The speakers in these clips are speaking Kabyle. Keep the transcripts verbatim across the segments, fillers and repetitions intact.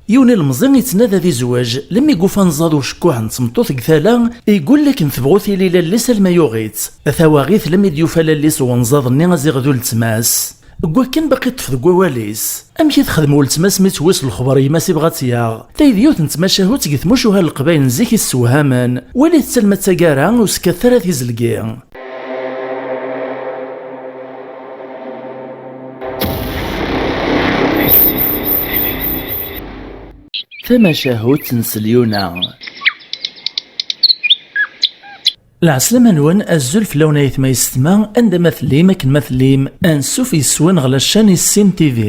Yiwen ilemẓi yettnadi ad izweǧ, lemmi yufa anẓad ucekkuḥ n tmeṭṭut deg tala, igull akken tebɣu tili lall-is alma yuɣ-itt. Tawaɣit lemmi d-yufa lall-is wenẓaḍ-nni aziɣ d uletma-s. Deg wakken baqi ṭṭef deg wawal-is. Amek i texdem uletma-s mi tewwi s lexber yemma-s ibɣa ad tt-yaɣ? Tayi d yiwet n tmacahut deg tmucuha n Leqbayel n zik issewhamen. Walit-tt alma d taggara, ur skatt ara tizelgi. Tamacahut n Selyuna. Lɛeslama-nwen, azul fell-awen ayetma yessetma, anda ma tellim, akken ma tellim, ansuf yes-wen ɣer la chaîne Issin T V.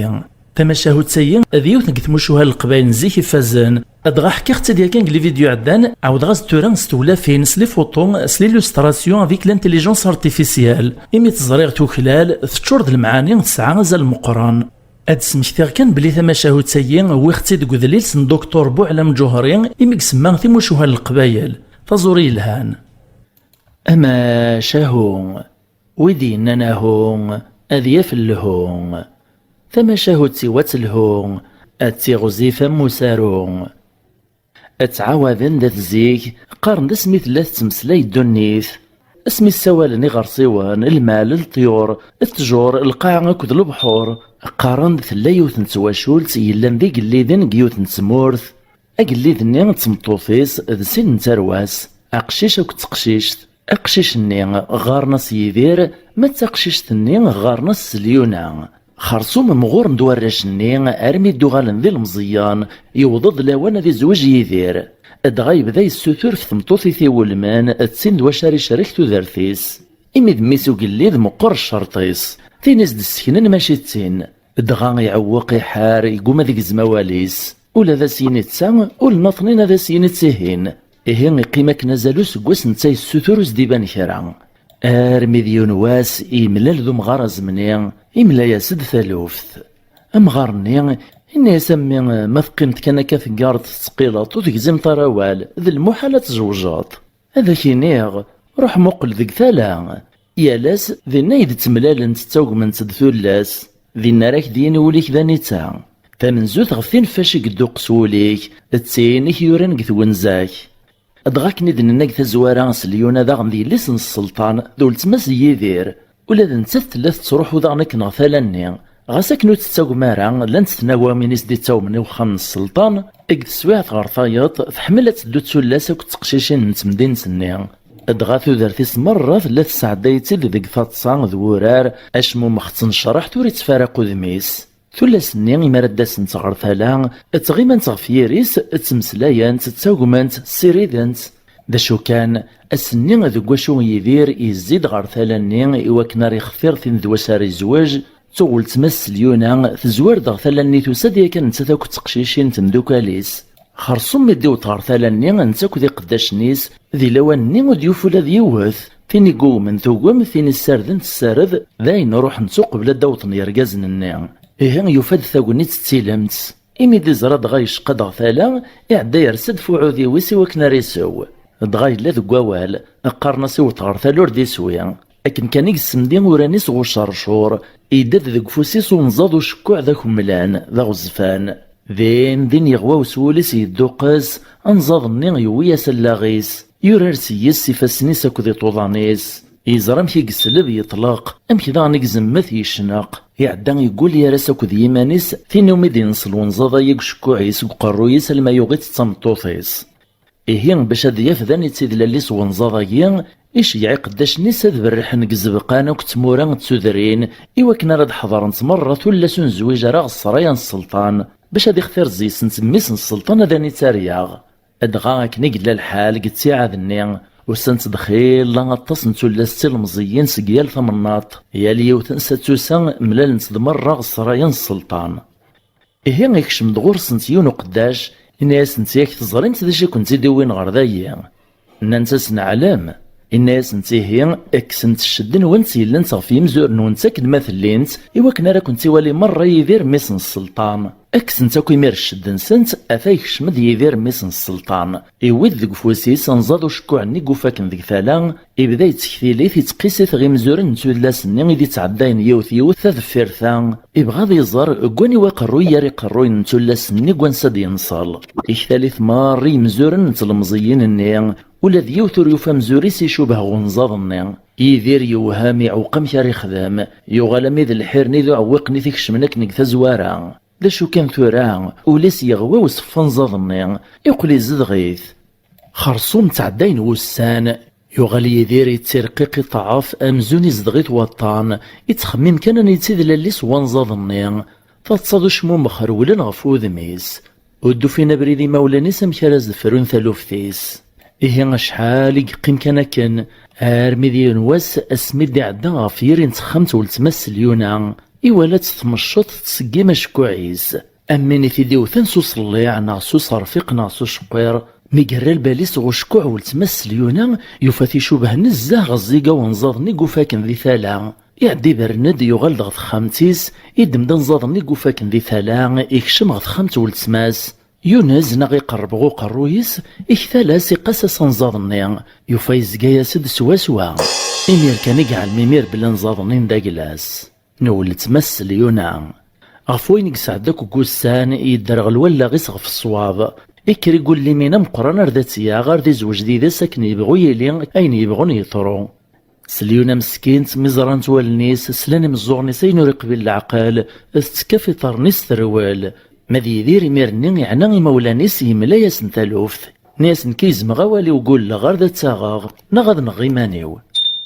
Tamacahut-agi d yiwet deg tmucuha n Leqbayel n zik ifazen. Dɣa ḥkiɣ-tt-id yakan deg les vidéos iɛeddan, ɛawdeɣ-as-d tura s tewlafin, s les photos, s l'illustration avec l'intelligence artificielle. Imi tt-ẓriɣ tuklal, teččur d lemɛani, tesɛa azal meqqren. Ad d-smektiɣ kan belli tamacahut-agi wwiɣ-tt-id deg udlis n Doctor Buɛlam Ǧuhri, imi isemma timucuha n Leqbayel. Taẓuri yelhan. Amacahu, wid yennan ahu, ad yaf lhu. Tamacahut-iw ad telhu, ad tiɣzif am usaru. Ttɛawaden dat zik, qqaren-d asmi tella tettmeslay ddunit. Asmi ssawalen iɣersiwen, lmal, leṭyur, ttjur, lqaɛa akked lebḥur, qqaren-d tella yiwet n twacult yellan d igelliden deg yiwet n tmurt. Agellid-nni d tmeṭṭut-is d sin n tarwa-s, aqcic akked teqcict. Aqcic-nni ɣɣaren-as Yidir, ma d taqcict-nni ɣɣaren-as Selyuna. Xersum mɣuren-d warrac-nni armi d-uɣalen d ilemẓiyen, yewweḍ-d lawan ad izweǧ Yidir. Dɣa yebda yessutur f tmeṭṭut i t-iwulmen, d tin d wacu ara icerrek tudert-is. Imi d mmi-s ugellid meqqer ccerṭ-is, tin i s-d-sseknen mačči d tin. Dɣa iɛewweq iḥar, yegguma ad igzem awal-is. Ula d as-yini d ta, ul n aṭnin ad as-yini d tihin. Ihi iqqim akken azal useggas netta yessutur ur s-d-iban kra. Armi d yiwen wass, yemlal d umɣar azemni, imla-yas-d taluft. Amɣar-nni, yenna-yas: "A mmi, ma teqqimeḍ kan akka teggareḍ tettqileḍ, ur tegzimeḍ ara awal, d lmuḥal ad tzewǧeḍ. Ad ak-iniɣ, ruḥ muqel deg tala." Yal ass, dinna i d-ttemlalent ttagment-d tullas. Dinna ara k-d-yini wul-ik d anita. Tamenzut ɣef tin fac i yedduqqes wul-ik, d tin i k-yuran deg twenza-k. Dɣa akken i d-nenna deg tazwara, s Lyuna daɣen d yelli-s n sselṭan, d uletma-s n Yidir. Ula d nettat tella tettruḥu daɣen akken ɣer tala-nni. Ɣas akken ur tettagem ara, llant tnawamin i s-d-ittawmen i wexxam n sselṭan, deg teswiɛt ɣer tayeḍ, tḥemmel ad teddu d tullas akked teqcicin n temdint-nni. Dɣa tudert-is merra tella tesɛedday-itt-id deg taḍsa d wurar, acmumex ttnecraḥ ur ittfaraq udem-is. Tullas-nni, imi ara d-asent ɣer tala, ttɣimant ɣef yiri-s, ttmeslayent, ttagment, ssirident. D acu kan, ass-nni deg wacu Yidir yezzi-d ɣer tala-nni i wakken ara ixtir tin d wacu ara yezweǧ, tuɣ weltma-s Selyuna tezwar-d ɣer tala-nni, tusa-d yakan nettat akked teqcicin n temdukal-is. Xersum mi d-iwweḍ ɣer tala-nni, netta akked iqeddacen-is, di lawan-nni ur d-yufi ula d yiwet. Tin i yugmen tugem, tin i ssarden tessared, d ayen ruḥent uqbel ad d-awḍen yergazen-nni. Ihi yufa-d tagnit d tilemt. Imi d-iẓra dɣa yecqa-d ɣer tala, iɛedda yers-d f uɛudiw-is i wakken ara isew. Dɣa yella deg wawal, qqaren-as iwet ɣer tala ur d-iswi. Akken kan i yessemdi uran-is ɣer ucercur, yedda-d deg ufus-is unẓaḍ ucekkuɛ d akemmlan, d aɣezfan. Din din yeɣwa wes wul-is yedduqqes, anẓaḍ-nni yewwi-yas allaɣ-is, yurar s yes s ifassen-is akked iṭuḍan-is. Yeẓra amek i yesleb yeṭleq, amek daɣen i izemmet yecneq. Iɛedda yeggul yar-as akked yiman-is, tin umi d-inṣel unẓaḍ-agi deg ucekkuɛ-is, deg uqerruy-is, alma yuɣ-itt d tameṭṭut-is. Ihi, bac ad yaf d anita i d lall-is wenẓaḍ-agi, iceyyeɛ iqeddacen-is ad berrḥen deg izebqan akked tmura d tudrin, i wakken ara d-ḥeḍrent merra tullas ur nezwiǧ ara ɣer ṣṣraya n sselṭan, bac ad ixtir zzis-nsent mmi-s n sselṭan ad anita ar yaɣ. Dɣa akken i yella lḥal deg ttiɛad-nni, usant-d xilla aṭas n tullas d tilemẓiyin seg yal tamnaḍt, yal yiwet nsa d tusa mlalent-d merra ɣer ṣṣraya n sselṭan. Ihi ikcem-d ɣur-sent yiwen uqeddac, inna-yasent: "Yak teẓrimt d acu i kent-id-iwwin ɣer dayi?" Nnant-as: "Neɛlem." Inna-yasent: "Ihi, kksemt ccedd-nwent yellan ɣef yimzur-nwent akken ma tellint, i wakken ara kent-iwali merra Yidir, mmi-s n sselṭan." Kksen-tt akk imir cced-nsent, ata yekcem-d Yidir, mmi-s n sselṭan. Iwwi-d deg ufus-is anẓad ucekkuɛ-nni i yufa akken deg tala, ibda yettektil-it, ittqis-it ɣ imzuren n tullas-nni i d-ittɛeddayen yiwet yiwet ta deffir ta, ibɣa ad iẓer deg waniwa aqerruy ara iqerruyen n tullas-nni deg wansa d-yenṣel. Iktal-it merra i yimzuren n tlemẓiyin-nni, ula d yiwet ur yufi amzur-is icubeh ɣ unẓad-nni. Yidir yewhem, iɛewweq amek ara ixdem, yuɣal ami d lḥir-nni d uɛewwiq-nni t-ikecmen akken deg tazwara. D acu kan tura, ul-is yeɣwi i uṣeffu anẓad-nni, iqqel izedɣ-it. Xersum ttɛeddayen wussan, yuɣal Yidir yettirqiq iṭṭeɛɛef amzun izedɣ-it waṭṭan, ittxemmim kan aniti d lall-is wanẓad-nni. Taḍsa d ucmummex rewlen ɣef wudem-is. Ur d-ufin abrid imawlan-is amek ara s-d-frun taluft-is. Ihi acḥal i yeqqim kan akken, armi d yiwen wass asmi d-iɛedda ɣef yiri n texxamt weltma-s Selyuna, iwala-tt tmecceḍ tettseggim acekkuɛ-is. Am win i t-id-iwten s uṣelliɛ neɣ s uṣerfiq neɣ s uceqqir, mi yerra lbal-is ɣ ucekkuɛ weltma-s Selyuna, yufa-t icubeh nezzeh ɣer ẓẓiga unẓad-nni i yufa akken di tala. Iɛedda ibren-d, yuɣal-d ɣer texxamt-is, iddem-d anẓad-nni i yufa akken di tala, ikcem ɣer texxamt weltma-s. Yunez neɣ iqerreb ɣ uqerruy-is, iktal-as, iqqas-as anẓad-nni, yufa yezga-yas-d swaswa. Imir kan i iɛlem imir belli anẓad-nni n d agla-s n weltma-s Selyuna. Ɣef wayen i yesɛedda akk n wussan, yedderɣel wallaɣ-is ɣef ṣṣwab. Ikker igullimin ameqqran ar d at-yaɣ, ar d izweǧ did-s akken yebɣu yili, ayen yebɣun yeḍru. Selyuna meskint, mi ẓrant wallen-is, slan imeẓẓuɣen-is ayen ur iqbil leɛqel, tettekka f iṭarren-is terwel. Ma d Yidir imir-nni iɛna imawlan-is, yemla-yasen taluft. Nni-yasen, ki yezmeɣ awal-iw gulleɣ ar d ad tt-aɣeɣ, neɣ ad nɣeɣ iman-iw.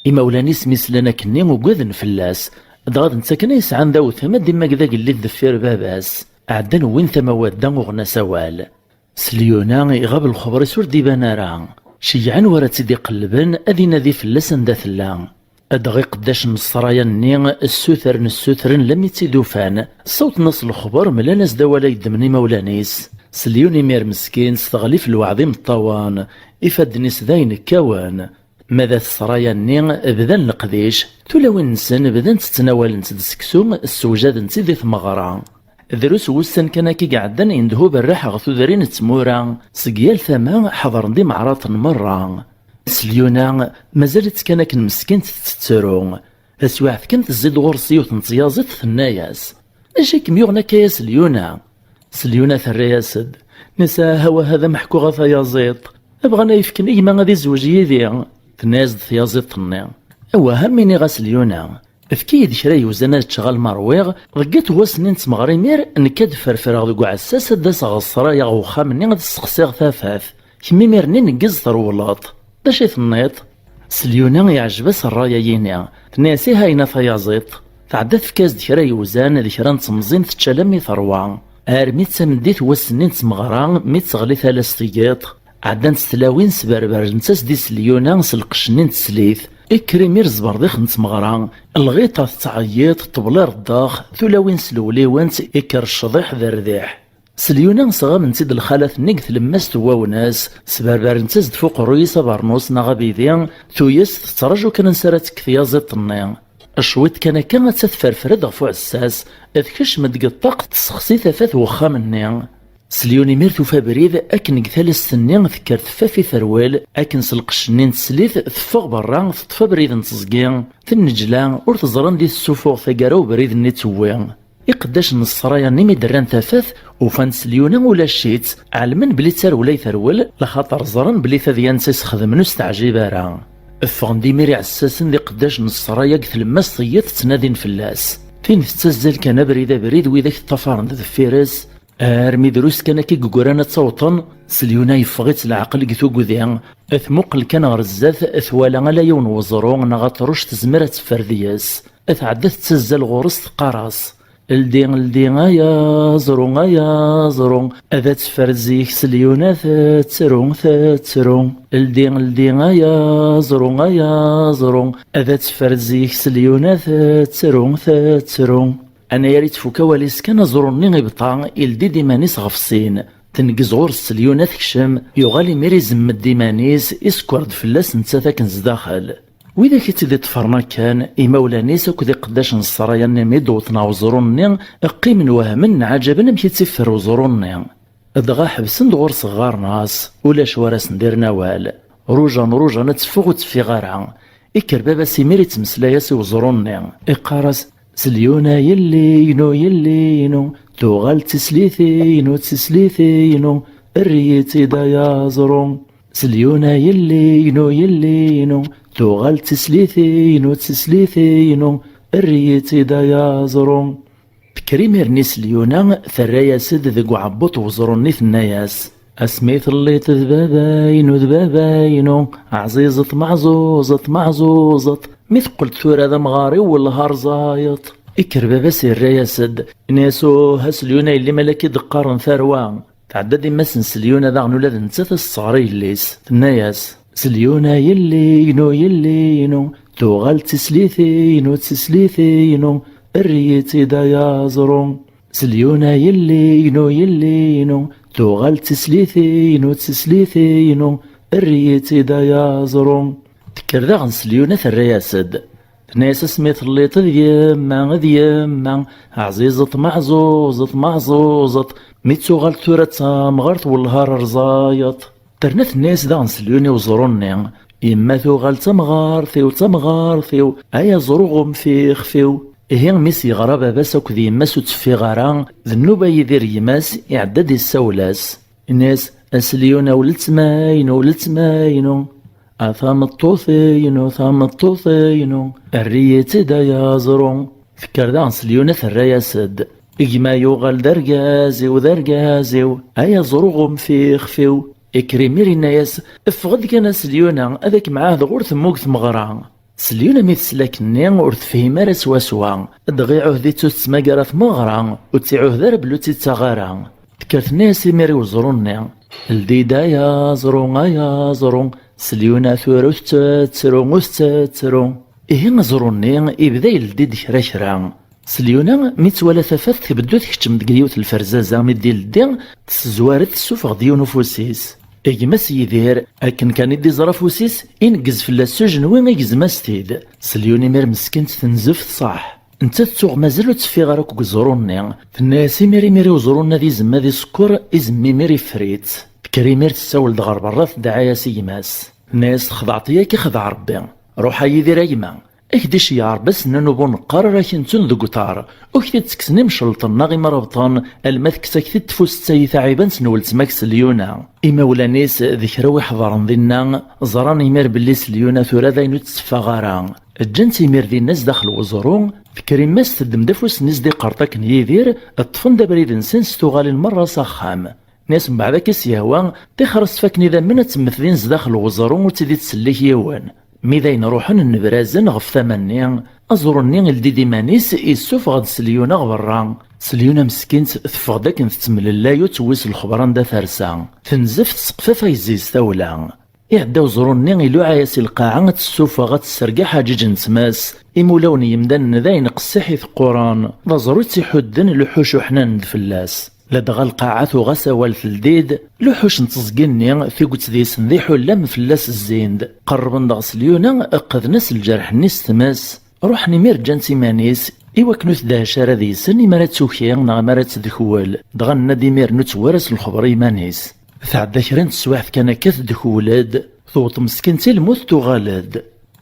Imawlan-is mi slan akkenni ugaden fell-as, dɣa d netta kan ay yesɛan d awtem ad d-immag d agellid deffir baba-s. Ɛeddan wwin tama wadda uɣen-as awal. Selyuna iɣab lxeber-is ur d-iban ara. Ceyyɛen wara tt-id-iqellben ad inadi fell-as anda tella. Dɣa iqeddacen n ssraya-nni ssutren ssutren lammi tt-id-ufan, ssawḍen-as lexber, mlan-as-d awal ay ddmen imawlan-is. Selyuna imir meskint teɣli f lweɛd imeṭṭawen, ifadden-is d ayen kkawen. Ma d at ssraya-nni bdan leqdic, tulawin-nsen bdant ttnawalent-d seksu, ssewjadent-tt-id i tmeɣra. Drus wussan kan akka i iɛeddan yendeh uberraḥ ɣer tudrin d tmura, seg yal tama ḥeḍren-d imeɛraṭen merra. Selyuna, mazal-itt kan akken meskint tettettru. Taswiɛt kan tezzi-d ɣur-s yiwet n tyaẓiḍt tenna-yas: "D acu i kem-yuɣen akka a Selyuna?" Selyuna terra-yas-d, nisa: "Hawa hada meḥkuɣ a tayaẓiḍt, bɣan ay fken i gma ad izweǧ yid-i." Tenna-yas-d tyaẓiḍt-nni: "Awah, am iniɣ a Selyuna, efk-iyi-d kra yewzan ad ččeɣ alma ṛwiɣ, deg at wass-nni n tmeɣra imir nekk ad d-ferfreɣ deg uɛessas ad d-aseɣ ɣer ssraya ɣer uxxam-nni ad sseqsiɣ tafat. Kemm imir-nni neggez trewleḍ. D acu i tenniḍ?" Selyuna iɛjeb-as ṛṛay-ayini. Tenna-yas: "Ih a yina tayaẓiḍt." Tɛedda tefka-as-d kra yewzan d kra n temẓin tečča alammi terwa. Armi d tameddit n wass-nni n tmeɣra mi d-teɣli tala s tigiṭ, ɛeddant tlawin sberberent-as-d i Selyuna s lqecc-nni n teslit. Ikker imir zberdiq n tmeɣra, lɣiṭa tettɛeyyiḍ, ṭṭbel ireddaq, tulawin slewliwent, ikker ccḍiḥ d rrdiḥ. Selyuna sɣamen-tt-id lxalat-nni deg tlemmast n wawnas, sberbarent-as-d f uqerruy-is abernus neɣ abidi, tuyes tettraǧu kan ansi ara tekk tyaẓiḍt-nni. Cwiṭ kan akka, atta tferfer-d ɣef uɛessas, tkecm-d deg ṭṭaq, tessexsi tafat n wexxam-nni. Selyuna imir tufa abrid akken deg talast-nni tekker teffaf i terwel, akken s lqecc-nni n teslit teffeɣ berra, teṭṭef abrid n teẓgi, tenneǧla, ur teẓri anda i tessufuɣ taggara ubrid-nni tewwi. Iqeddacen n ssraya-nni mi d-rran tafat, ufan Selyuna ulac-itt, ɛelmen belli d tarewla i terwel, laxaṭer ẓran belli tadyant i s-xedmen ur s-teɛjib ara. Ffɣen-d imir iɛessasen d iqeddacen n ssraya deg tlemmast tiyiḍ ttnadin fell-as. Tin tettazzal kan abrid abrid, widak ṭṭafaren-d deffir-s, armi drus kan akka i yeggran ad tt-awṭen, Selyuna yeffeɣ-itt leɛqel deg tugdi. Tmuqel kan ɣer zdat, twala ala yiwen weẓru neɣ aṭruc tezmer ad teffer deg-s. Tɛedda tettazzal ɣur-s teqqar-as: "Ldi, ldi, ay aẓru, ay aẓru, ad teffer zik Selyuna tettru, tettru. Ldi, ldi, ay aẓru, ay aẓru, ad teffer zik Selyuna tettru, tettru." Anayer i tfuk awal-is kan, aẓru-nni ibṭa, ildi-d iman-is ɣef sin. Tneggez ɣur-s Selyuna tekcem, yuɣal imir izemmed iman-is, isekker-d fell-as nettat akken zdaxel. Widak i tt-id-iṭṭfren akken, imawlan-is akked iqeddacen n ssṛaya-nni mi d-wwḍen ɣer uẓru-nni, qqimen wehmen, ɛǧaben amek i tt-iffer uẓru-nni. Dɣa ḥebsen-d ɣur-s, ɣɣaren-as, ulac wara sen-d-irren awal. Rujan, rujan, ad teffeɣ ur teffiɣ ara. Ikker baba-s imir ittmeslay-as i uẓru-nni, iqqar-as: "S Lyuna yelli-inu, yelli-inu, tuɣal d tislit-inu, d tislit-inu, err-iyi-tt-id ay aẓru. S Lyuna yelli-inu, yelli-inu, tuɣal d tislit-inu, d tislit-inu, err-iyi-tt-id ay aẓru." Tekker imir-nni s Lyuna, terra-yas-d deg uɛebbuṭ n uẓru-nni, tenna-yas: "Asmi telliḍ d baba-inu, d baba-inu, ɛzizeḍ meɛzuzeḍ, meɛzuzeḍ, mi teqqel-d tura d amɣar-iw, wellah rẓayeḍ." Ikker baba-s irra-yas-d, inna-yas: "Uh, a s Lyuna yelli, ma la k-id-qqaren tarwa." Tɛedda-d yemma-s n s Lyuna daɣen, ula d nettat ad s-tesɣer i yelli-s, tenna-yas: "S Lyuna yelli-inu, yelli-inu, tuɣal d tislit-inu, d tislit-inu, err-iyi-tt-id ay aẓru. S Lyuna yelli-inu, yelli-inu, tuɣal d tislit-inu, d tislit-inu, err-iyi-tt-id ay aẓru." Tekker daɣen s Lyuna, terra-yas-d, tenna-yas: "Asmi telliḍ d yemma, d yemma, ɛzizeḍ meɛzuzeḍ, meɛzuzeḍ, mi tuɣal tura d tamɣart, wellah rẓayeḍ." Terna tenna-yas daɣen s Lyuna i uẓru-nni: "Yemma tuɣal d tamɣart-iw, d tamɣart-iw, ay aẓru ɣum-f ixef-iw." Ihi mi s-yeɣra baba-s akked yemma-s ur tt-ffiɣ ara, d nnuba Yidir gma-s, iɛedda-d issawel-as. Inna-yas: "A s Lyuna, weltma-inu, weltma-inu, a tameṭṭut-inu, tameṭṭut-inu, err-iyi-tt-id ay aẓru." Tekker daɣen s Lyuna, terra-yas-d: "Gma yuɣal d argaz-iw, d argaz-iw, ay aẓru ɣum-f ixef-iw." Ikker imir inna-yas: "Ffeɣ-d kan a s Lyuna, ad ak-mɛahdeɣ ur temmug tmeɣra." S Lyuna mi tesla akken-nni ur tefhim ara swaswa, dɣa iɛuhed-itt ur tettmagar ara tmeɣra, ur tt-iɛuhed ara belli ur tt-ittaɣ ara. Tekker tenna-yas imir i uẓru-nni: "Ldi-d ay aẓru, ay aẓru, s Lyuna tura ur tettru, ur tettru." Ihi aẓru-nni ibda yeldi-d kra kra. S Lyuna mi twala tafat tbeddu tkeččem deg yiwet lferzaza, mi d-ileddi tessezwar-d, tessufeɣ-d yiwen ufus-is. Gma-s Yidir, akken kan i d-iẓra afus-is, ineggez fell-as s ujenwi, igzem-as-t-id. S Lyuna imir meskint tenzef tṣaḥ. Nettat tuɣ mazal ur tt-ffiɣ ara akk deg uẓru-nni. Tenna-yas imir imir i uẓru-nni ad izem, ad isekkeṛ, izem imir iffer-itt. Tekker imir tessawel-d ɣer berra, tedɛa-yas i gma-s. Tenna-yas: "Txedɛeḍ yaki, xdeɛ Rebbi. Ruḥ a Yidir a gma. Ak-d-iceyyeɛ Rebbi asennan ubuneqqar ara k-ntun deg uṭar, ur k-t-id-ttekksen imcelṭen neɣ imrabṭen, alma tekkes-ak-t-id tfust-a i taɛibant n weltma-k s Lyuna." Imawlan-is d kra wi ḥeḍren dinna, ẓran imir belli s Lyuna tura d ayen ur tetteffeɣ ara. Ǧǧan-tt imir dinna zdaxel uẓru, tekker imma-s teddem-d afus-nni s d iqerṭaken Yidir, ṭṭfen-d abrid-nsen s tuɣalin merra s axxam. Nnas mbeɛd akka s-yehwa, tixer-as tfakken idammen ad temmet din zdaxel uẓru ur tt-id-ittsellik yiwen. Mi d ayen ruḥen nnebrazen ɣef tama-nni, aẓru-nni ildi-d iman-is, issufeɣ-d s Lyuna ɣer berra. S Lyuna meskint teffeɣ-d akken tettemlellay ur tewwi s lexber anda tersa. Tenzef tesseqfaf ayezzi s tawla. Iɛedda uẓru-nni iluɛa-yas i lqaɛa ad tessufeɣ, ad tesserg aḥaǧiǧ n tmes. Imulawen n yemdanen d ayen qessiḥ i teqquren. D aẓru i tt-iḥudden, luḥuc uḥnanen-d fell-as. Ladɣa lqaɛa tuɣ-as awal teldi-d, luḥuc n teẓgi-nni, tiget deg-sen d iḥullam fell-as zzin-d. Qerrben-d ɣer s Lyuna, qqden-as lǧerḥ-nni s tmes. Ruḥen imir ǧǧan-tt iman-is, i wakken ur tdehhec ara deg-sen imi ara tt-tuki neɣ imi ara tt-tedkwel. Dɣa nenna-d imir ur tewwi ara s lexber i yiman-is. Tɛedda kra n teswiɛt kan akka teddkwel-d, tewweḍ meskint i lmut tuɣal-d.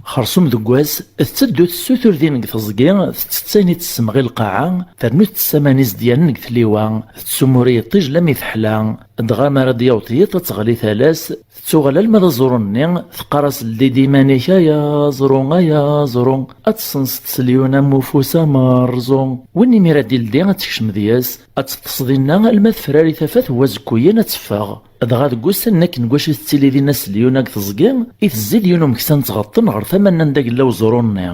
Xersum deg wass, tetteddu tessutur din deg teẓgi, tettett ayen i tessemɣi lqaɛa, ternu tettess aman izedyanen deg tliwa, tettsumur i yiṭij lammi teḥla, dɣa mi ara d-yaweḍ yiḍ ad teɣli tala-s, tettuɣal alma d aẓru-nni, teqqar-as: "Ldi-d iman-ik ay aẓru, ay aẓru, ad tessenseḍ s Lyuna am ufus amerẓu." Win imir ad d-ildi ad tekcem deg-s, ad teṭṭes dinna alma tefrari tafat n wazekkuyen ad teffeɣ. Dɣa deg wussan-nni akken deg wacu tettili dinna s Lyuna deg teẓgi, i tezzi-d yiwen umeksa n tɣeṭṭen ɣer tama-nni anda yella uẓru-nni.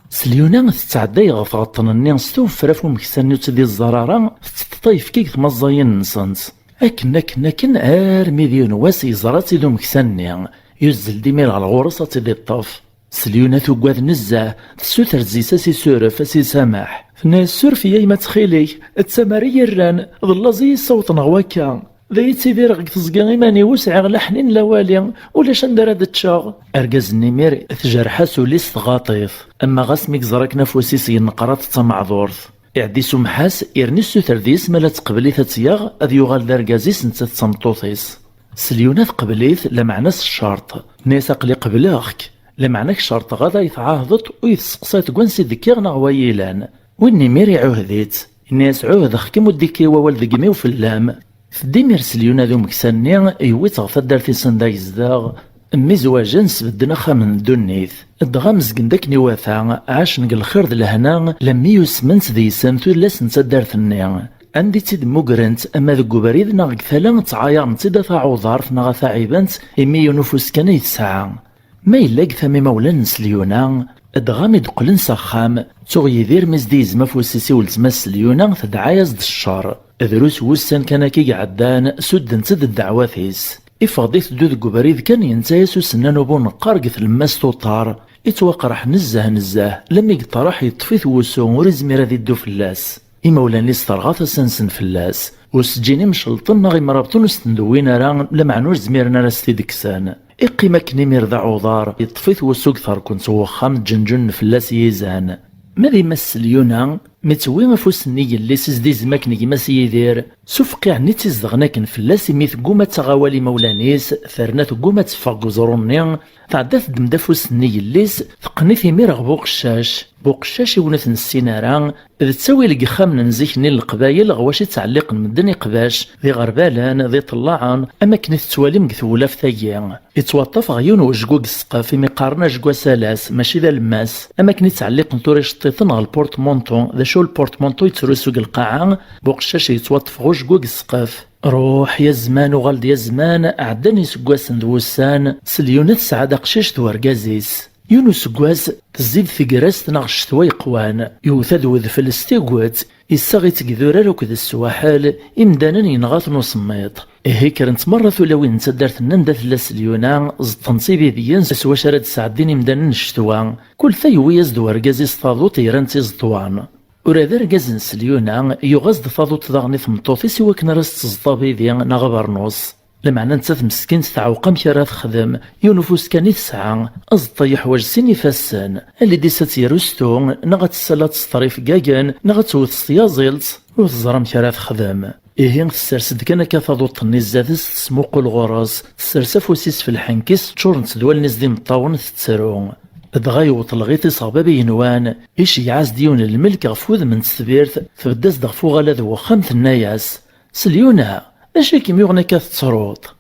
S Lyuna tettɛedday ɣer tɣeṭṭen-nni s tuffra ɣef umeksa-nni ur tt-id-iẓẓar ara, tetteṭṭeḍ ayefki deg tmaẓẓayin-nsent. Akken, akken, akken, armi d yiwen wass yeẓra-tt-id umeksa-nni. Yuzzel-d imir ɣer ɣur-s ad tt-id-iṭṭef. S Lyuna tuggad nezzeh, tessuter-d zzi-s ad s-isuref, ad s-isameḥ. Tenna-yas: "Suref-iyi a yemma ttxil-k, d tamar i yi-rran, d llaẓ i yi-ssawḍen ɣer wakka." Da i ttidireɣ deg teẓgi iman-iw, ur sɛiɣ la ḥnin la wali, ulac anda ara d-ččeɣ. Argaz-nni imir tjerḥ-as ul-is, tɣaṭ-it. Ama ɣas mi yeẓra akken afus-is yenneqraṭ d tameɛdurt, iɛeddi s umḥas, irni ssuter deg-s ma la teqbel-it ad tt-yaɣ, ad yuɣal d argaz-is nettat d tameṭṭut-is. Selyuna teqbel-it, lameɛna s ccerṭ. Tenna-yas: "Aql-i qebleɣ-k, lameɛna k-cerṭeɣ ad ay-tɛahdeḍ ur yi-testeqsayeḍ deg wansi d-kkiɣ neɣ wa yilan." Win imir iɛuhed-itt. Yenna-yas: "Ɛuhdeɣ-kem ur d-ikki wawal deg imi-w fell-am." Tedda imir Selyuna d umeksa-nni, yewwi-tt ɣer taddart-is anda yezdeɣ. Mmizwajen, sbedden axxam n ddunit. Dɣa mezgen-d akken iwata, ɛacen deg lxir d lehna, lammi usment deg-sent tullas n taddart-nni. Anda i tt-id-mmugrent, ama deg ubrid neɣ deg tala, ttɛayarent-tt-id a taɛuḍart neɣ a taɛibant, imi yiwen ufus kan ay tesɛa. Ma yella deg tama imawlan n Selyuna, dɣa mi d-qqlen s axxam, tuɣ Yidir mi s-d-yezma afus-is i weltma-s Selyuna, tedɛa-yas-d ccer. Drus n wussan kan akka i iɛeddan, suddent-d ddeɛwat-is. Iffeɣ-d iteddu deg ubrid kan, yenta-yas usennan ubuneqqar deg tlemmast uṭar. Ittwaqreḥ nezzeh nezzeh, lammi yeṭṭerreḥ yeṭṭef-it wusu, ur izmir ad iddu fell-as. Imawlan-is terɣa tasa-nsen fell-as. Ur s-ǧǧin imcelṭen neɣ imrabṭen ur s-ten-dewwin ara, lameɛna ur zmiren ara s-t-id-kksen. Iqqim akken imir d aɛuḍar, yeṭṭef-it wusu deg terkent n wexxam, ǧenǧunen fell-as yizan. Ma d yemma-s Selyuna, mi tewwi afus-nni n yelli-s i s-d-izem akken gma-s Yidir, s ufqiɛ-nni tt-izedɣen akken fell-as, imi tegguma ad taɣ awal imawlan-is, terna tegguma ad teffeɣ deg uẓru-nni, tɛedda teddem-d afus-nni n yelli-s, teqqen-it imir ɣer Buqeccac. Buqeccac iwnet nessin ara, d ttawil deg yexxamen n zik-nni n Leqbayel ɣer wacu i ttɛelliqen medden iqbac, d iɣerbalen, d iṭellaɛen, am akken i tettwalim deg tewlaft-agi. Ittwaṭṭaf ɣer yiwen wejgu deg ssqef, imi qqaren ajgu asalas, mačči d alemmas, am akken i ttɛelliqen tura iceṭṭiḍen ɣer lpurtmunṭu. D acu lpurtmunṭu yettrusu deg lqaɛa? Buqeccac yettwaṭṭef ɣer ujgu deg ssqef. Ruḥ ya zman, uɣal-d ya zman, ɛeddan iseggasen d wussan, Selyuna tesɛa-d aqcic d urgaz-is. Yiwen useggas, tezzi-d tegrest neɣ ccetwa yeqwan, yewwet-d wedfel s tiget, issaɣ-itt deg idurar akked swaḥel, imdanen yenɣa-ten usemmiḍ. Ihi kkrent merra tulawin n taddart-nni anda tella Selyuna, ẓeṭṭent ibidyen s wacu ara d-sɛeddin imdanen n ccetwa. Kul ta yewwi-yas-d urgaz-is taḍuṭ yeran tiẓeṭwan. Ula d argaz n Selyuna yuɣ-as-d taḍuṭ daɣen i tmeṭṭut-is i wakken ara s-teẓḍ abidi neɣ abernus. Lameɛna nettat meskint teɛweq amek ara texdem, yiwen ufus kan i tesɛa, aẓeṭṭa yeḥwaǧ sin ifassen, alidis ad tt-yerustu, neɣ ad tessal ad teṣṭerrif gagen, neɣ ad tewwet s tyaẓilt, ur teẓri amek ara texdem. Ihi tessers-d kan akka taḍuṭ-nni zdat-s, tesmuqul ɣur-s, tessers afus-is f lḥenk-is, ččurent-d wallen-is d imeṭṭawen, tettru. Dɣa yewweḍ lɣiṭ-is ɣer bab igenwan, iceyyeɛ-as-d yiwen n lmelk ɣef wudem n tetbirt, tbedd-as-d ɣef uɣalad n wexxam, tenna-yas: "Selyuna, d acu i kem-yuɣen akka tettruḍ?"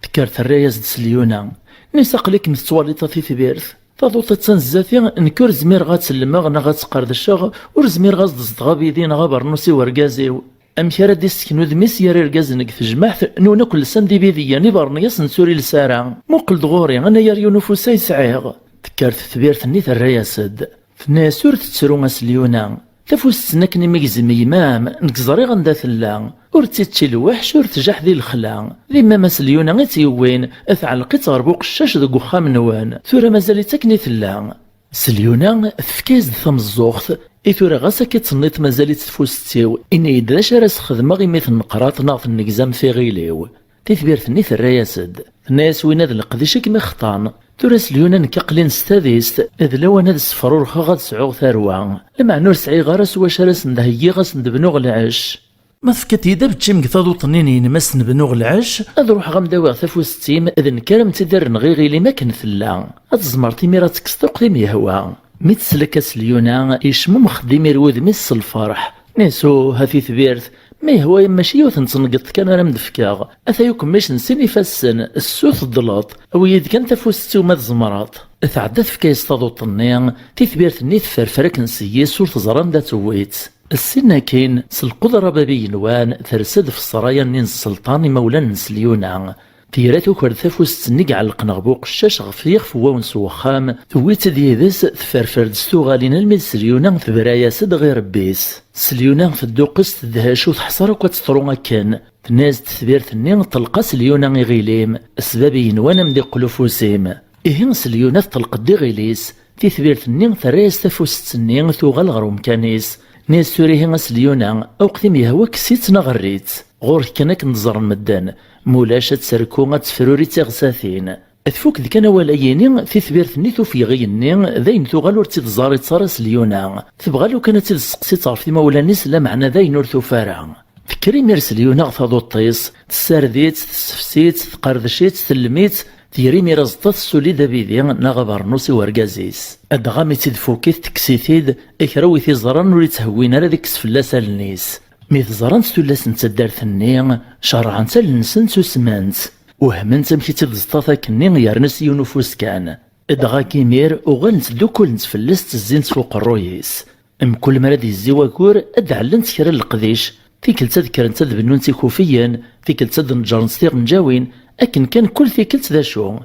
Tekker terra-yas-d Selyuna: "Nis aql-ikem tettwaliḍ a titbirt. Taḍuṭ attan zdat-i, nekk ur zmireɣ ad tt-llemeɣ neɣ ad tt-qerdceɣ, ur zmireɣ ad s-d-zedɣeɣ abidi neɣ abernus i urgaz-iw. Amek ara d-issken udem-is gar irgazen deg tejmaɛt, nwen akk lsan-d ibidiyen, ibernyas-nsen ur iles ara. Muqel-d ɣur-i, anayer yiwen ufus ay sɛiɣ." Tekker tetbirt-nni terra-yas-d. Tenna-yas: "Ur tettru a Selyuna. Tafusit-nni akken i m-igzem gma-m, nekk ẓriɣ anda tella. Ur tt-ičči lweḥc, ur tjaḥ di lexla. D yemma-m a Selyuna i tt-yewwin, tɛelleq-itt ɣer Buqeccac deg uxxam-nwen. Tura mazal-itt akken i tella." Selyuna tefka-yas-d tameẓẓuɣt, i tura ɣas akka i tenniḍ mazal-itt tfuset-iw, ini-yi-d d acu ara s-xedmeɣ imi tenneqraḍ neɣ tennegzam tiɣil-iw. Titbirt-nni terra-yas-d. Tenna-yas: "Winna d leqdic i kem-ixeṭṭan. Tura Selyuna nekk aql-in s tadist, d lawan ad ssefrurxeɣ ad sɛuɣ tarwa. Lameɛna ur sɛiɣ ara s wacu ara sen-d-heggiɣ ad sen-d-bnuɣ lɛecc." "Ma tefkiḍ-iyi-d abeččim deg taḍuṭ-nni n yinmas n bnuɣ lɛecc, ad ruḥeɣ ad m-d-awiɣ tafuset-im, d nekk ara m-tt-id-rreneɣ iɣil-im akken tella. Ad tzemreḍ imir ad tekkseḍ akk timyehwa." Mi tt-tesla akka Selyuna, yecmumex-d imir wudem-is s lferḥ. Nisu, ha titbirt, ma yehwa-yam mačči yiwet n tneggeḍt kan ara m-d-fkeɣ. Ataya ukemmic n sin ifassen, ssu teddleḍ. Awi-yi-d kan tafuset-iw ma tzemreḍ. Tɛedda tefka-yas taḍuṭ-nni, titbirt-nni tefferfer akken s yis ur teẓra anda tewwi-tt. Ssin akkin, s lqudra bab igenwan, tersa-d f ssraya-nni n sselṭan imawlan n Selyuna. Tira tuker-d tafuset-nni i iɛellqen ɣef uqeccac ɣef yixef n wawen s wexxam, tewwi-tt-id yid-s, tefferfer-d s tuɣalin almi d Selyuna tebra-yas-d ɣer rebbi-s. Selyuna tedduqqes tedhec ur teḥṣer akk ad teḍru akken. Tenna-yas-d tetbirt-nni: "Ṭelq a Selyuna iɣil-im, s bab igenwan am d-iqqel ufus-im." Ihi Selyuna teṭleq-d iɣil-is, titbirt-nni terra-yas tafuset-nni tuɣal ɣer umkan-is. Tenna-yas tura ihi a Selyuna, awqet i m-yehwa kkes-itt neɣ err-itt. Ɣur-k kan akken d-ẓren medden, mulac ad terku, ad tefruri d tiɣsatin. Tfuk-d kan awal-ayini, titbirt-nni tufeg igenni, d ayen tuɣal ur tt-id-ẓarit ara s Lyuna. Tebɣa lukan ad tt-id-testeqsi ɣef imawlan-is, lameɛna d ayen ur tufi ara. Tekker imir s Lyuna ɣer taduṭ-is, tessared-itt, tessefsi-tt, tqerdec-itt, tellem-itt, tger imir aẓeṭṭa, tessuli-d abidi neɣ abernus i urgaz-is. Dɣa mi tt-id-tfukit, tekkes-it-id, kra wi t-iẓran ur itthewwin ara ad ikkes fell-as allen-is. Mi t-ẓrant tullas n taddart-nni, cerɛent allen-nsent, usment. Wehment amek i tt-id-ẓeṭṭat akkenni yerna s yiwen ufus kan. Dɣa imir uɣalent ddukulent fell-as, ttezzint f uqerruy-is. Mkul mi ara d-yezzi wagur, ad d-ɛellent kra n leqdic. Tikkelt ad kkrent ad bnunt ikufiyen, tikkelt ad d-neǧǧrent tiɣenǧawin, akken kan kul tikkelt d acu.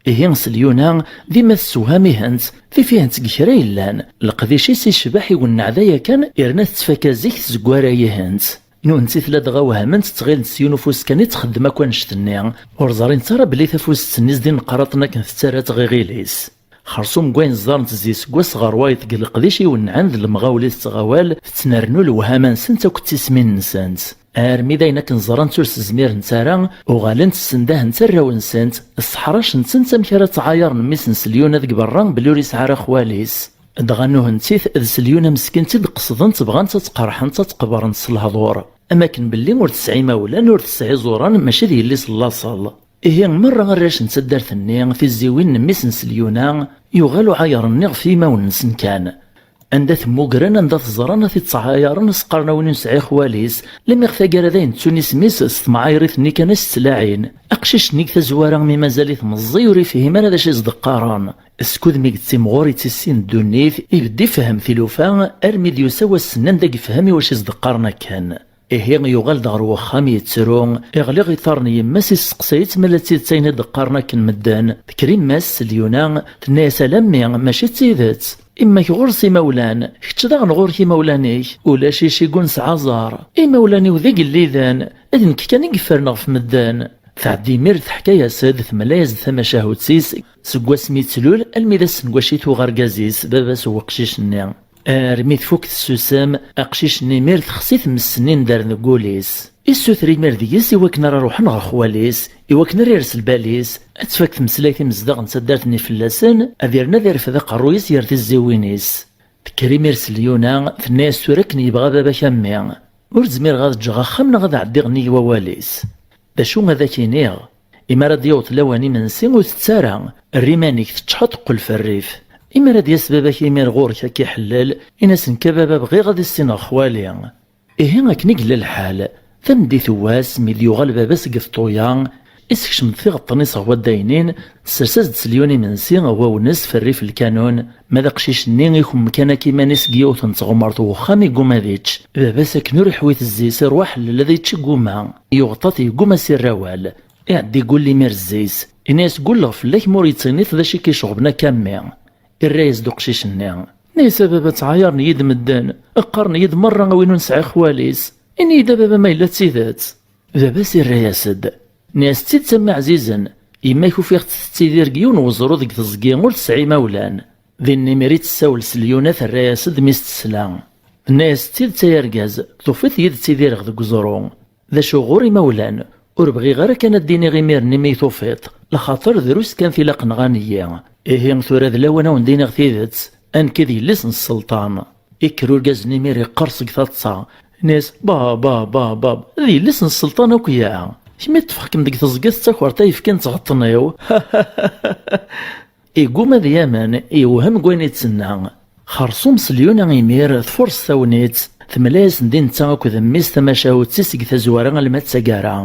Ihi s Lyuna, dima tessewham-ihent, tif-ihent deg kra yellan. Leqdic-is icbeḥ, iwenneɛ d aya kan, yerna tettfaka zik, tzeggara-ihent. Nuhenti tella dɣa wehment, ttɣilent s yiwen ufus kan i txeddem akk annect-nni. Ur ẓrint ara belli tafust-nni s d ineqqraṭen akken tettarra tɣiɣil-is. Xersum n wayen ẓẓarent zi seg wass ɣer wayeḍ deg leqdic iwennɛen d lemɣawla i tettɣawal, tettnernu lewhama-nsent akked tismin-nsent. Armi d ayen akken ẓrant ur s-zmirent ara, uɣalent ssendahent arraw-nsent, sseḥracent-tent amek ara ttɛayaren mmi-s n Selyuna deg berra belli ur yesɛi ara xwal-is. Dɣa nuhentit d Selyuna meskint i d-qesdent, bɣant ad tt-qerḥent, ad tt-qebrent s lehdur, am akken belli ur tesɛi imawlan, ur tesɛi iẓuran, mačči d yelli-s n laṣel. Ihi merra arrac n taddart-nni, tiziwin n mmi-s n Selyuna, yuɣal uɛayer-nni ɣef yimawen-nsen kan. Anda t-mmugren, anda t-ẓran, ad t-ttɛayaren, s qqaren a win ur nesɛi xwal-is, lemmi ɣef taggara dayen ttun isem-is s temɛayrit-nni kan i s-ttlaɛin. Aqcic-nni deg tazwara mi mazal-it meẓẓiy ur ifhim ara d acu i s-d-qqaren. Skud mi yettimɣur ittissin ddunit, ibedd ifhem tilufa, armi d-yusa wass-nni anda yefhem i wacu i s-d-qqaren akken. Ihi yuɣal-d ɣer wexxam yettru, iɣliq iḍarren n yemma-s, isseqsay-itt ma la d tidet ayen i d-qqaren akken medden. Tekker yemma-s s Lyuna, tenna-yas: "Ala mmi, mačči d tidet. Imma-k ɣur-s imawlan, kečč daɣen ɣur-k imawlan-ik. Ulac icigun s aẓar. Imawlan-iw d igelliden, d nekk kan i yeffren ɣef medden." Tɛeddi imir teḥka-yas-d, temla-yas-d tamacahut-is, seg wasmi i tlul almi d ass n wacu i tuɣ argaz-is, baba-s n weqcic-nni. Armi tfuk tessusem, aqcic-nni imir texsi tmes-nni n der deg wul-is. Issuter imir deg-s i wakken ara ruḥen ɣer xwal-is, i wakken ara ires lbal-is, ad tfak tmeslayt imezdaɣ n taddart-nni fell-asen, ad irnu ad irfed aqerruy-is ger tizziwin-is. Tekker imir s Lyuna, tenna-yas: "Tura akken yebɣa baba-k a mmi, ur zmireɣ ad ǧǧeɣ axxam neɣ ad ɛeddiɣ nnig wawal-is. D acu ad ak-iniɣ? Imi ara d-yaweḍ lawan imensi ur tett ara, err iman-ik teččḥeḍ, qqel f rrif. Imi ara d-yas baba-k imir ɣur-k ad k-iḥellel, in-as nekk a baba bɣiɣ ad issineɣ xwali." Ihi akken i yella lḥal, tameddit n wass mi d-yuɣal baba-s seg tṭuya, isekcem-d tiɣeṭṭen-is ɣer waddaynin, tsers-as-d s Lyuna imensi ɣer wawnes f rrif lkanun, ma d aqcic-nni ikum kan akk iman-is deg yiwet n tɣemert n wexxam, iguma ad ičč. Baba-s akken ur iḥwi tezzi-s, iruḥ ḥellel ad ičč, iguma. Yuɣeṭ-at, iguma s irrawal. Iɛeddi igulli imir zzi-s. Ini-as: "Gulleɣ fell-ak ma ur yettiniḍ d acu i k-iceɣben akka a mmi." Irra-yas-d uqcic-nni: "Ini-as a baba ttɛayaren-iyi-d medden, qqaren-iyi-d merra a win ur nesɛi xwal-is. Ini-yi-d a baba ma yella d tidet." Baba-s irra-yas-d: "Ini-as d tidet a mmi ɛzizen, yemma-k ufiɣ-tt tettidir deg yiwen weẓru deg teẓgi ur tesɛi imawlan." Din imir i tessawel s Lyuna, terra-yas-d mi s-tesla. Tenna-yas: "D tidet ay argaz, tufiḍ-iyi-d ttidireɣ deg uẓru. D acu ɣur imawlan, ur bɣiɣ ara kan ad d-iniɣ imir-nni mi tufiḍ, laxaṭer drus kan tilaq nɣan-iyi. Ihi tura d lawan a wen-d-iniɣ tidet, a nekk d yelli-s n sselṭan." Ikker urgaz-nni imir iqqers deg taḍsa, ini-as: "Bab, bab, bab, bab, d yelli-s n sselṭan akk ya. Kemm i ṭṭfeɣ-kem deg teẓgi tettakreḍ ayefki n tɣeṭṭen-iw." Iguma ad yamen, yewhem deg wayen i d-tenna. Xersum s Lyuna imir tfurṣ tagnit, temla-yasen-d i netta akked mmi-s tamacahut-is seg tazwara alma d taggara.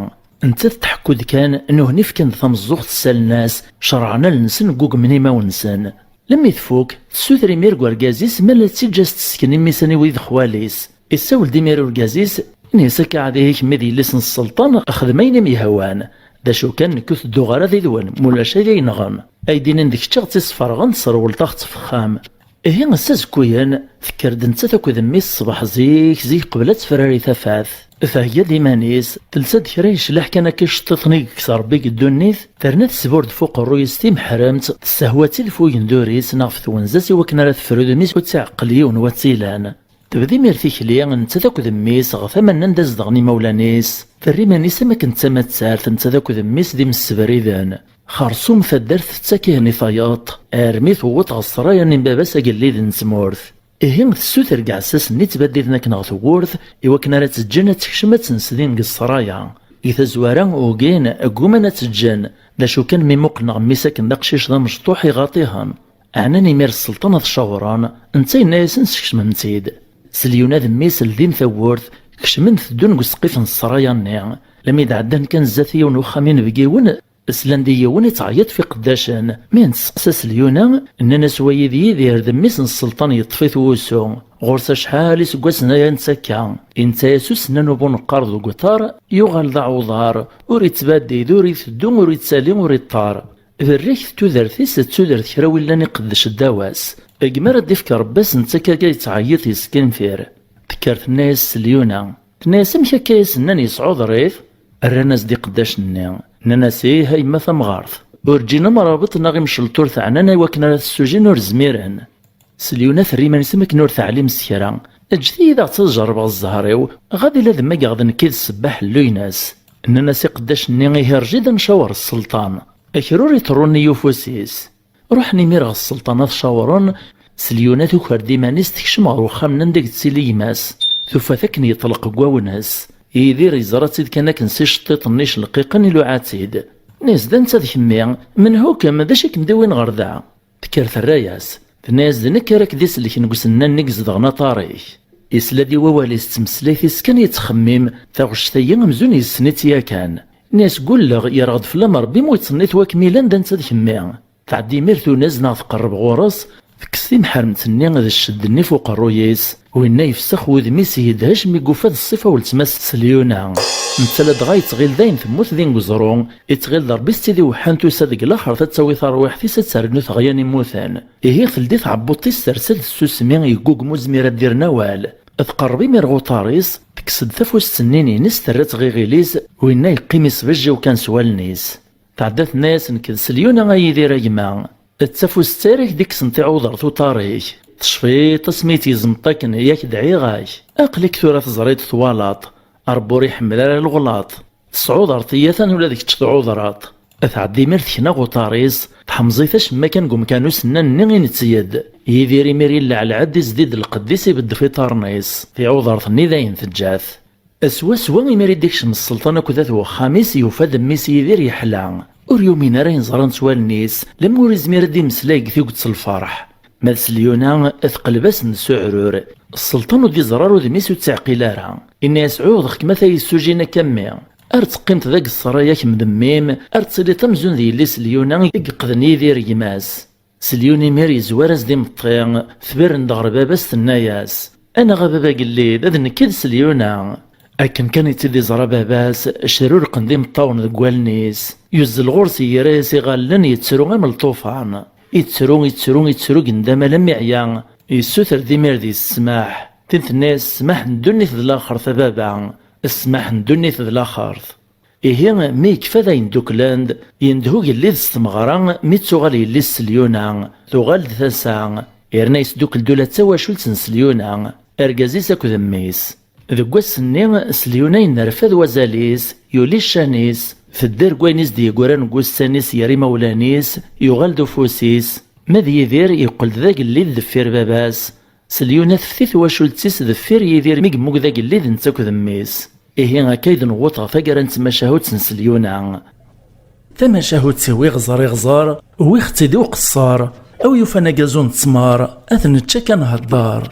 Nettat tḥekku-d kan, nuhni fkan-d tameẓẓuɣt, ssalen-as, cerɛen allen-nsen, ggugmen imawen-nsen. Lemmi tfuk, tessuter imir deg urgaz-is ma la tt-iǧǧ a s-tessken i mmi-s aniwi d xwal-is. Issawel-d imir urgaz-is, ini-as: "Akka ɛad ihi kemm d yelli-s n sselṭan, xdem ayen i m-yehwan. D acu kan, nekk ur tedduɣ ara did-wen, mulac ay d-ay-nɣen. Ay d-inin d kečč i ɣ-tt-isferɣen, tesrewleḍ-aɣ-tt f axxam." Ihi ass azekkuyen, tekker-d nettat akked mmi-s ṣṣbeḥ zik, zik qbel ad tefrari tafat. Thegga-d iman-is, telsa-d kra yeclaḥ kan akka iceṭṭiḍen i yekkes Rebbi deg ddunit, terna tesbur-d f uqerruy-is timeḥremt, tessehwa-tt-id f ugendur-is neɣ f twenza-s i wakken ara tefru udem-is ur tt-iɛeqqel yiwen watt ilan. Tebda imir tikli, netta d akked mmi-s, ɣer tama-nni anda zedɣen imawlan-is. Terra iman-is am akken d tamattart, netta d akked mmi-s d imsebriden. Xerṣum taddart tettak ihen i tayeḍ, armi tewweḍ ɣer ssṛaya-nni n baba-s agellid n tmurt. Ihi tessuter deg iɛessasen-nni ttbaddiden akken ɣer tewwurt, i wakken ara tt-ǧǧen ad tekcem ad tt-nsdin deg ssṛaya. Deg tazwara, ugin, gguman ad tt-ǧǧen. D acu kan, mi muqlen ɣer mmi-s akken d aqcic d amecṭuḥ, iɣaṭ-ihen. Ɛnan imir sselṭan ad cawren, netta yenna-yasen: "Skecmem-tt-id." Selyuna d mmi-s ldin tawwurt, kecmen teddun deg useqqif n ssṛaya-nni. Lami d-ɛeddan kan zdat yiwen n uxxam inebgiwen, slan-d i yiwen ittɛeyyiḍ f iqeddacen, mi n-testeqsa Selyuna, nnan-as: "Wayi d Yidir, d mmi-s n sselṭan, yeṭṭef-it wusu. Ɣur-s acḥal iseggasen aya netta akka." Inta-yas usennan ubuneqqar deg uṭar, yuɣal d aɛuḍar, ur ittbaddid, ur iteddu, ur ittali, ur iṭṭar. Berriket tudert-is d tudert kra willan iqeddec ddaw-as. Gma ara d-ifk Rebbi-s, netta akka yettɛeyyiḍ yeskinfir. Tekker tenna-yas Selyuna. Tenna-yas: "Amek akka i as-nnan yesɛuḍer-it?" Rran-as-d iqeddacen-nni. Nnan-as: "Ih, a yemma tamɣart. Ur ǧǧin amrabeṭ neɣ imcelṭ ur t-ɛnan i wakken ara t-ssujin, ur zmiren." Selyuna terra iman-is am akken ur teɛlim s kra. "Ǧǧet-iyi daɣ ad tt-ad jerrbeɣ zzher-iw, ɣad ila d mmageɣ d nekk i d ssebba ḥellu-ines." Nnan-as iqeddacen-nni: "Ihi rǧi-d ad ncawer sselṭan." Kra ur iṭerru nnig ufus-is. Ruḥen imir ɣer sselṭan ad t-cawren. Selyuna tuker-d iman-is, tekcem ɣer uxxam anda i yettili gma-s. Tufa-t akken yeṭleq deg wawen-is. Yidir yeẓra-tt-id kan akken s iceṭṭiṭen-nni icelqiqen, iluɛa-tt-id. Nnan-as: "D anta d kemmi? Menhu-kem? D acu i kem-d-iwin ɣer da?" Tekker terra-yas. Tenna-yas: "D nekk ara k-d-isellken deg usennan-nni i izedɣen aṭar-ik." Yesla-d i wawal-is d tmeslayt-is kan yettxemmim, taɣect-agi amzun yessen-itt yakan. Nnan-as: "Gulleɣ, yerɣ-d fell-am Rebbi mi ur yettnit wakk mi llan d anta d kemmi." Tɛeddi imir tunaz neɣ tqerreb ɣur-s, tekkes timḥermt-nni d ccedd-nni f uqerruy-is, winna yefsex wudem-is yedhec mi yufa d ṣṣifa weltma-s Selyuna. Netta ladɣa yettɣil dayen temmut din deg uẓru, yettɣil d Rebbi s tid iweḥḥan tusa-d deg laxert ad tawi tarwiḥt-is ad ternu teɣya n immuten. Ihi teldi tɛebbuḍt-is tersa-d tsusmi, yeggugem ur zmir ad d-irren awal. Tqerreb imir ɣer uṭar-is, tekkes-d tafust-nni-ines terra-tt ɣer iɣil-is, winna yeqqim isbejjiw kan s wallen-is. Tɛedda tenna-yas: "Nekk d Selyuna a Yidir a gma. D tafust-a ara k-d-ikksen tiɛuḍert uṭar-ik. Tecfiḍ asmi i tt-yezmeḍ akken, yak dɛiɣ-ak. Aql-ik tura teẓriḍ twalaḍ. Ṛebbi ur iḥemmel ara leɣlaṭ. Tesɛuḍreḍ-iyi atan ula d kečč tɛuḍreḍ." Tɛedda imir tekna ɣer uṭar-is, teḥmeẓ-it acemma kan deg umkan usennan-nni i netteg-d. Yidir imir yelleɛleɛ-d, izdi-d lqedd-is, ibedd f iṭarren-is. Tiɛuḍert-nni dayen teǧǧa-t. Swaswa imir i d-ikcem sselṭan akked at wexxam-is, yufa-d mmi-s Yidir yeḥla. Ur yumin ara ayen ẓran s wallen-is, lemmer ur izmir ad d-imeslay deg tuget s lferḥ. Ma d Selyuna, teqleb-asen-d s uɛrur. Sselṭan ur d-iẓerr ara udem-is, ur tt-iɛqil ara. Inna-yas: "Ɛuhdeɣ-kem a tayessujin akka mmi. Ar teqqimt dagi ssṛaya kemm d mmi-m, ar tettiliḍ amzun d yelli-s Selyuna i yeqqden Yidir gma-s." Selyuna imir yezwar-as-d imeṭṭi, tberren-d ɣer baba-s tenna-yas: "Anaɣ a baba agellid, d nekk i d Selyuna." Akken kan i tt-id-iẓra baba-s, crurqen-d imeṭṭawen deg wallen-is. Yuzzel ɣur-s, yerra-yas iɣallen, yettru am lṭufan. Yettru, yettru, yettru, gendam alammi yeɛya. Yessuter-d imir deg-s ssmaḥ. Tin tenna-yas: "Ssmaḥ n ddunit d laxert a baba. Ssmaḥ n ddunit d laxert." Ihi, mi yekfa d ayen dduklen-d, yendeh ugellid s tmeɣra mi d-tuɣal yelli-s Selyuna, tuɣal-d tasa, yerna yesdukkel-d ula d tawacult n Selyuna, argaz-is akked mmi-s. Deg wass-nni, Selyuna yennerfad wazal-is, yuli ccan-is, tedder deg wayen i s-d-yeggran deg wussan-is ger imawlan-is, yuɣal-d ufus-is. Ma d Yidir, yeqqel-d d agellid deffir baba-s. Selyuna tefti twacult-is deffir Yidir mi yemmug d agellid netta akked mmi-s. Ihi akka i d-newweḍ ɣer taggara n tmacahut n Selyuna. Tamacahut-iw iɣẓer iɣẓer, wwiɣ-tt-id i uqeṣṣer, a wi yufan agazu n ttmer, ad t-nečč akka nhedder.